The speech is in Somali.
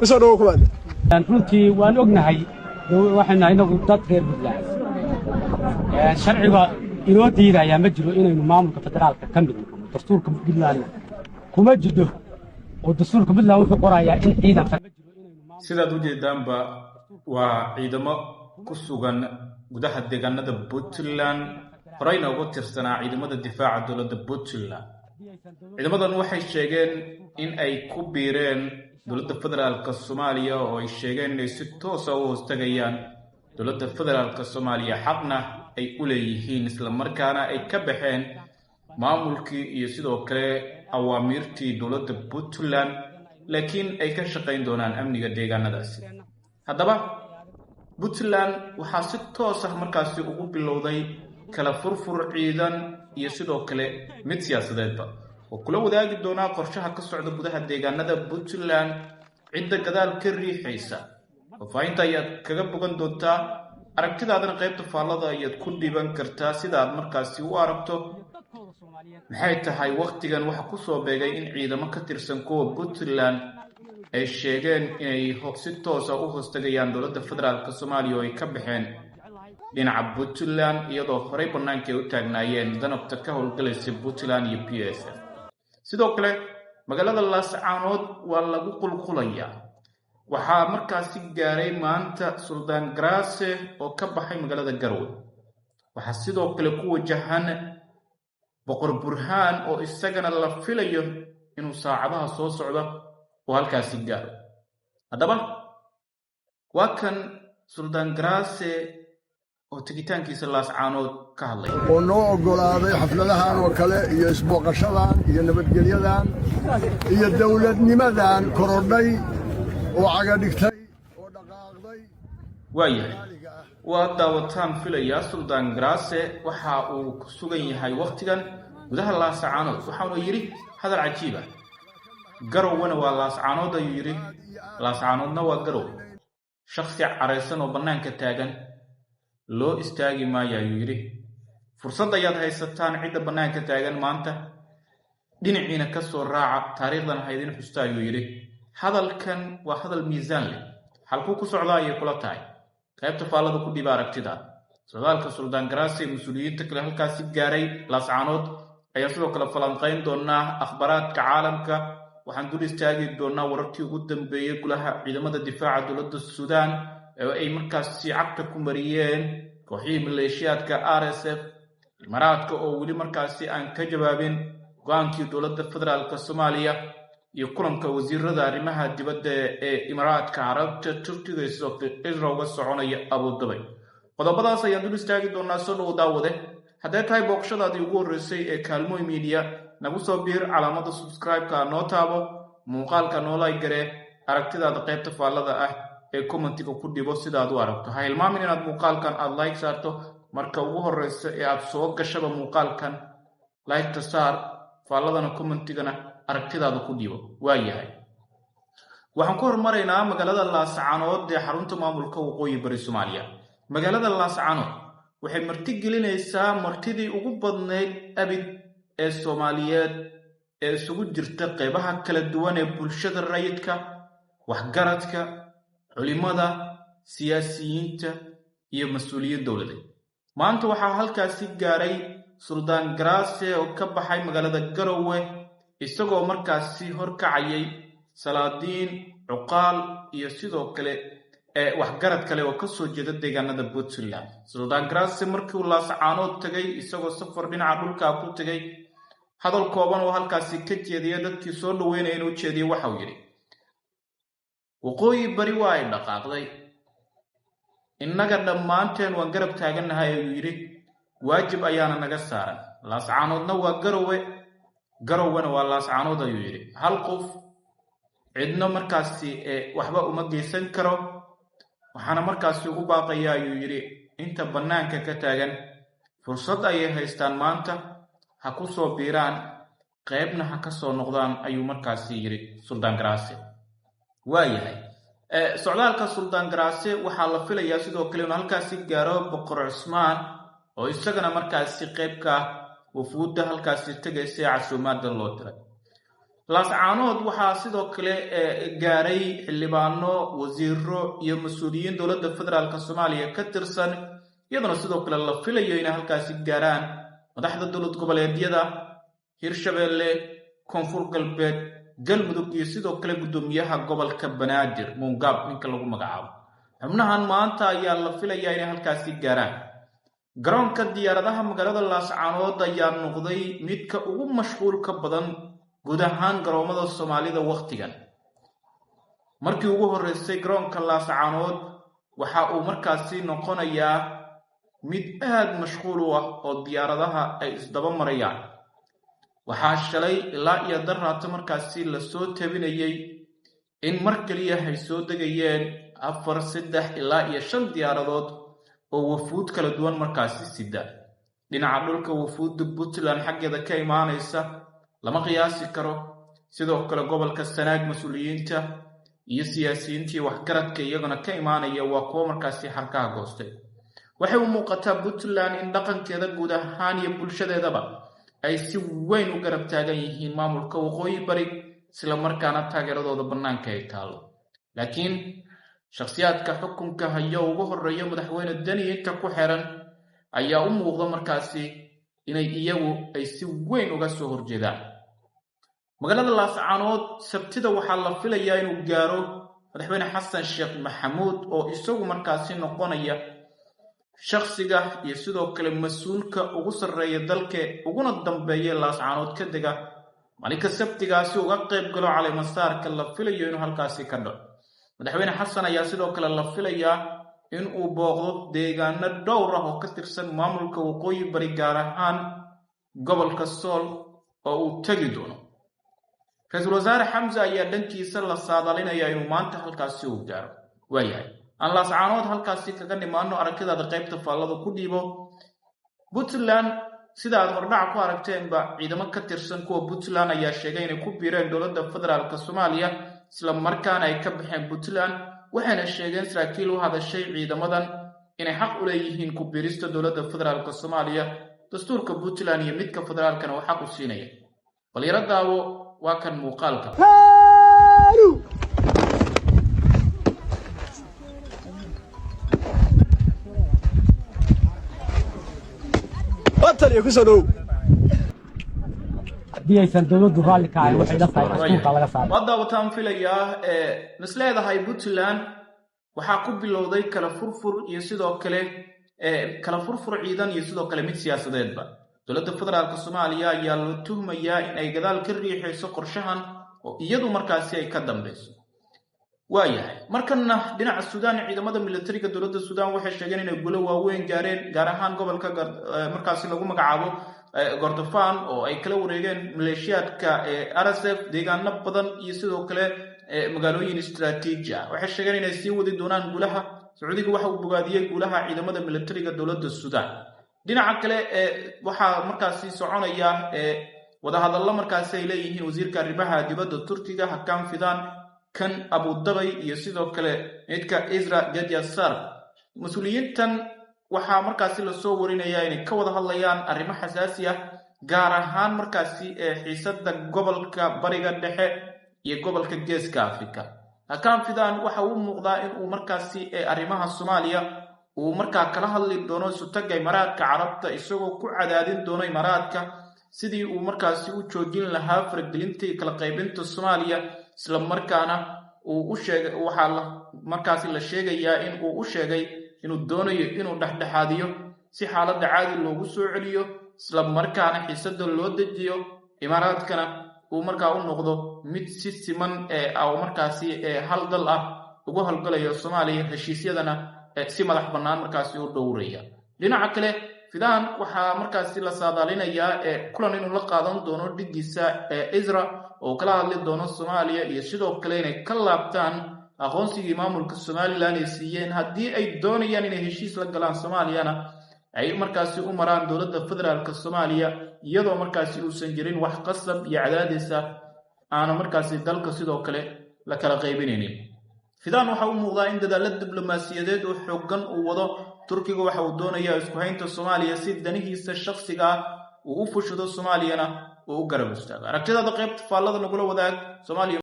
Kusoo dhawo, kumaande. Runtii waan ognahay, waxaynu nahay inagu dad reer Puntland. Sharciga inoo diidayaa ma jiro inaynu maamulka federaalka ka mid noqono. Dastuurka Puntlandna kuma jidho, oo dastuurka Puntland wuxuu qorayaa in ciidan Sidaad u jeedaanba, waa ciidamo ku sugan gudaha deegaanada Puntland, horeyna uga tirsanaa ciidamada difaaca dowladda Puntland. Ciidamadan waxay sheegeen in ay ku biireen dowladda federaalka Soomaaliya, oo ay sheegeen inay si toosa u hoostagayaan dowladda federaalka Soomaaliya, xaqna ay u leeyihiin, islamarkaana ay ka baxeen maamulkii iyo sidoo kale awaamiirtii dowladda Puntland, laakiin ay ka shaqayn doonaan amniga deegaanadaasi. Haddaba, Puntland waxaa si toos ah markaasi ugu bilowday kala furfur ciidan iyo sidoo kale mid siyaasadeedba. Oo kula wadaagi doonaa qorshaha ka socda gudaha deegaanada Puntland, cidda gadaal ka riixaysa. Faahfaahinta ayaad kaga bogan doontaa, aragtidaadana qaybta faallada ayaad ku dhiiban kartaa. Sida aad markaasi u aragto, maxay tahay wakhtigan waxa kusoo beegay in ciidamo ka tirsan kuwa Puntland ay sheegeen inay si toosa u hoostagayaan dowladda federaalka Soomaaliya, oo ay ka baxeen dhinaca Puntland, iyadoo horey bannaanka ay u taagnaayeen danabta ka howlgalaysa Puntland iyo PSF? Sidoo kale, magaalada Laascaanood waa lagu qulqulayaa. Waxaa markaasi gaaray maanta Suldaan Garaase oo ka baxay magaalada Garowe. Waxaa sidoo kale ku wajahan Boqor Burhaan, oo isagana la filayo inuu saacadaha soo socda oo halkaasi gaaro. Haddaba, waa kan Suldaan Garaase oo tegitaankiisa Laascaanood ka hadlaya. Oo noo oggolaaday xafladahan oo kale iyo isbooqashadan iyo nabadgelyadan iyo dawladnimadan korodhay oo cagadhigtay oo dhaqaaqday. Waayahay, waa daawataan filayaa. Suldaan Garaase waxa uu ku sugan yahay wakhtigan gudaha Laascaanood, waxaanu yidhi hadal cajiib ah: "Garowwana waa Laascaanood," ayuu yidhi, "Laascaanoodna waa Garow. Shakhsi caraysan oo bannaanka taagan loo istaagi maayo," ayuu yidhi. "Fursad ayaad haysataan, cidda bannaanka taagan maanta dhinaciina ka soo raaca, taariikhdan ha idin xusta," ayuu yidhi. Hadalkan waa hadal miisaan leh. Halkuu ku socdaa ayay kula tahay? Qaybta faallada ku dhiba aragtida. Socdaalka Suldaan Garaase ee mas-uuliyiinta kale halkaasi gaaray Laascaanood ayaan sidoo kale falanqayn doonaa. Akhbaaraadka caalamka waxaan dul istaagi doonaa wararkii ugu dambeeyey gulaha ciidamada difaaca dowladda Suudaan ee ay markaasi cagta ku mariyeen kooxihii maleeshiyaadka RSF, Imaaraadka oo weli markaasi aan ka jawaabin go-aankii dowladda federaalka Soomaaliya, iyo kulanka wasiirada arrimaha dibadda ee Imaaraadka Carabta, Turkiga iyo sidoo kale Israel uga soconaya Abu Dhabi. Qodobadaas ayaan dul istaagi doonaa. Soo dhow, daawade. Hadday tahay booqashadaadii ugu horreysay ee Kaalmooy Media, nagu soo biir, calaamada subscribe-ka noo taabo, muuqaalka noo like garee, aragtidaada qaybta faallada ah ee commentiga ku dhibo sidaad u aragto. Ha hilmaamin inaad muuqaalkan aada like saarto. Marka ugu horreysa ee aad soo gashaba muuqaalkan like-ta saar, faalladana, commentigana aragtidaada ku dhibo. Waayahay, waxaan ku hormaraynaa magaalada Laascaanood ee xarunta maamulka Waqooyi Bari Soomaaliya. Magaalada Laascaanood waxay marti gelinaysaa martidii ugu badnayd abid ee Soomaaliyeed ee isugu jirta qeybaha kala duwan ee bulshada rayidka, waxgaradka, culimada, siyaasiyiinta iyo mas-uuliyiin dowladeed. Maanta waxaa halkaasi gaaray Suldaan Garaase oo ka baxay magaalada Garowe, isagoo markaasi horkacayay salaadiin, cuqaal iyo sidoo kale waxgarad kale oo kasoo jeeda deegaanada Puntland. Suldaan Garaase markii uu Laascaanood tagay, isagoo safar dhinaca dhulkaa ku tegay, hadal kooban oo halkaasi ka jeediya dadkii soo dhaweynaya inuu jeediyey, waxauu yidhi: "Waqooyi Bari waa ay dhaqaaqday, innaga dhammaanteen waan garab taagannahay," ayuu yidhi. "Waajib ayaana naga saaran. Laascaanoodna waa Garowe, Garowena waa Laascaanood," ayuu yidhi. "Hal qof cidno markaasi waxba uma geysan karo. Waxaana markaasi ugu baaqaya," ayuu yidhi, "inta bannaanka ka taagan, fursad ayay haystaan maanta, ha ku soo biiraan, qaybna ha ka soo noqdaan," ayuu markaasi yidhi Suldaan Garaase. Waayahay, socdaalka Suldaan Garaase waxaa la filayaa sidoo kale inuu halkaasi gaaro Boqor Cusmaan, oo isagana markaasi qayb ka ah wafuudda halkaasi tegaysa ee casuumaadda loo diray. Laascaanood waxaa sidoo kale gaaray xildhibaano, wasiiro iyo mas-uuliyiin dowladda federaalk Soomaaliya ka tirsan, iyaduna sidoo kale la filayo inay halkaasi gaaraan madaxda dowlad goboleedyada Hirshabeelle, Koonfur Galbeed, Galmudug iyo sidoo kale guddoomiyaha gobolka Banaadir Muungaab ninka lagu magacaabo. Xubnahan maanta ayaa la filayaa inay halkaasi gaaraan. Garoonka diyaaradaha magaalada Laascaanood ayaa noqday midka ugu mashquulka badan guud ahaan garoomada Soomaalida wakhtigan. Markii ugu horreysay garoonka Laascaanood waxa uu markaasi noqonayaa mid aad mashquul u ah oo diyaaradaha ay isdaba marayaan. Waxaa shalay ilaa iyo daraato markaasi lasoo tabinayay in mar keliya ay soo degayeen 4, 3 ilaa iyo 5 diyaaradood oo wafuud kala duwan markaasi sida. Dhinaca dhulka wafuudda Puntland xaggeeda ka imaanaysa lama qiyaasi karo. Sidoo kale gobolka Sanaag mas-uuliyiinta iyo siyaasiyiintii waxgaradka iyaguna ka imaanaya waa kuwo markaasi xarkaha goostay. Waxay u muuqataa Puntland in dhaqankeeda guud ahaan iyo bulshadeedaba ay si weyn u garab taagan yihiin maamulka Waqooyi Bari, isla markaana taageeradooda bannaanka ay taallo. Laakiin shakhsiyaadka xukunka hayo ugu horreeya madaxweyne Deni inta ku xiran ayaa u muuqda markaasi inay iyagu ay si weyn uga soo horjeedaan. Magaalada Laascaanood Sabtida waxaa la filayaa inuu gaaro madaxweyne Xasan Sheekh Maxamuud oo isagu markaasi noqonaya shakhsiga iyo sidoo kale mas-uulka ugu sarreeya dalka uguna dambeeya Laascaanood ka dega maalinka Sabtigaasi uga qayb galo caleemasaarka la filayo inuu halkaasi ka dhaco. Madaxweyne Xasan ayaa sidoo kale la filayaa in uu booqdo deegaano dhowr ah oo ka tirsan maamulka Waqooyi Bari, gaar ahaan gobolka Sool oo uu tegi doono. Ra-iisul wasaare Xamse ayaa dhankiisa la saadaalinayaa inuu maanta halkaasi uu gaaro. Waayahay, aan Laascaanood halkaasi kaga nimaano. Aragtidaada qaybta faallada ku dhiibo. Puntland sida aad hordhaca ku aragteenba, ciidamo ka tirsan kuwa Puntland ayaa sheegay inay ku biireen dowladda federaalk Soomaaliya, isla markaana ay ka baxeen Puntland. Waxayna sheegeen saraakiil u hadashay ciidamadan inay xaq u leeyihiin ku biirista dowladda federaalk Soomaaliya, dastuurka Puntland iyo midka federaalkana uu xaq u siinaya. Bal yaro daawo, waa kan muuqaalka. Haddii aysan dowladdu raalli ka ahayn, waxay la tahay dastuurka laga saaray. Waa daawataan filayaa. Mis leedahay Puntland waxaa ku bilowday kala furfur iyo sidoo kale kala furfur ciidan iyo sidoo kale mid siyaasadeedba? Dowladda federaalk Soomaaliya ayaa la tuhmayaa in ay gadaal ka riixayso qorshahan oo iyadu markaasi ay ka dambeyso. Waayahay, markana dhinaca Suudaan, ciidamada militariga dowladda Suudaan waxay sheegeen inay guulo waaweyn gaareen, gaar ahaan gobolka markaasi lagu magacaabo Gordofan oo ay kala wareegeen maleeshiyaadka RSF deegaano badan iyo sidoo kale magaalooyin istaraatiiji ah. Waxay sheegeen inay sii wadi doonaan guulaha. Sacuudiga waxa uu bogaadiyey guulaha ciidamada militariga dowladda Suudaan. Dhinaca kale, waxaa markaasi soconaya wadahadallo markaasi ay leeyihiin wasiirka arrimaha dibadda Turkiga Hakan Fidan, kan Abudabay iyo sidoo kale midka Isra Gadyasar. Mas-uuliyiintan waxaa markaasi lasoo warinayaa inay ka wada hadlayaan arrimo xasaasi ah, gaar ahaan markaasi ee xiisada gobolka Bariga Dhexe iyo gobolka Geeska Africa. Hakan Fidan waxa uu muuqdaa in uu markaasi arrimaha Soomaaliya uu markaa kala hadli doono Isutagga Imaaraadka Carabta, isagoo ku cadaadin doono Imaaraadka sidii uu markaasi u joojin lahaa faragelinta iyo kala qaybinta Soomaaliya, isla markaana uu u sheegay, waxaa markaasi la sheegayaa in uu u sheegay inuu doonayo inuu dhexdhexaadiyo si xaaladda caadi loogu soo celiyo, isla markaana xiisada loo dejiyo, Imaaraadkana uu markaa u noqdo mid si siman ee markaasi hal dal ah ugu howlgalayo Soomaaliya, heshiisyadana si madax bannaan markaasi u dhowraya. Dhinaca kale, Fidaan waxaa markaasi la saadaalinayaa kulan inuu la qaadan doono dhigiisa Isra oo kala hadli doono Soomaaliya iyo sidoo kale inay ka laabtaan aqoonsigii maamulka Somalilan ay siiyeen, haddii ay doonayaan inay heshiis la galaan Soomaaliyana ay markaasi u maraan dowladda federaalk Soomaaliya, iyadoo markaasi uusan jirin wax qasab iyo cadaadis ah, aana markaasi dalka sidoo kale la kala qaybinaynin. Fidaan waxa uu muuqdaa in dadaalo diblomaasiyadeed oo xooggan uu wado. Turkiga waxa uu doonayaa isku haynta Soomaaliya si danihiisa shakhsiga ah uu u fushado, Soomaaliyana uu u garab istaago. Aragtidaada qaybta faallada nagula wadaag. Soomaaliya.